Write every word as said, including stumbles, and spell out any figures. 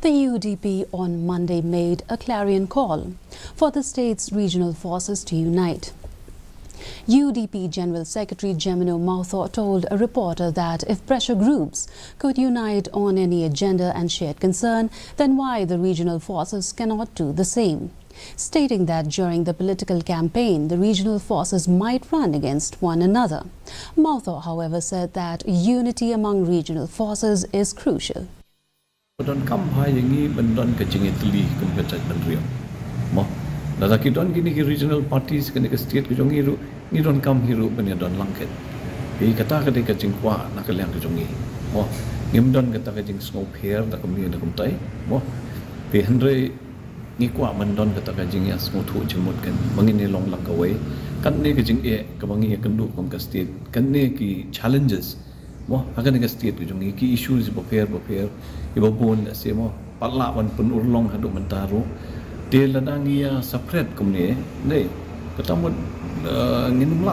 The U D P on Monday made a clarion call for the state's regional forces to unite. U D P General Secretary Jemino Mawthoh told a reporter that if pressure groups could unite on any agenda and shared concern, then why the regional forces cannot do the same? Stating that during the political campaign, the regional forces might run against one another. Mawthoh, however, said that unity among regional forces is crucial. Don kam ha ïa ngi ban don ka jingïatylli kum ka jaitbynriew. Mo. Lada ki don kine ki regional parties kane ka state ka jong ngi ruh, ngi don kam hi ruh ban ïa don lang kit. Phi kata ka dei ka jingkwah na ka liang ka jong ngi. Mo. Ngim don kata ka jingsngewpher da kumne da kumtai. Mo. Phi hynrei ngi kwah ban don kata ka jingïasngewthuh jingmut kan. Ba ngin ïa long lang kawei. Katne ka jingeh kaba ngi ïa kynduh kum ka state. Katne ki challenges. Mo, ha kane ka state ka jong ngi ki issues bapher bapher, iba bun da se mo, pat lah ban pynurlong haduh mynta ruh. Te lada ngi ïa separate kumne, ne, kata mut, eh, ngin ym lah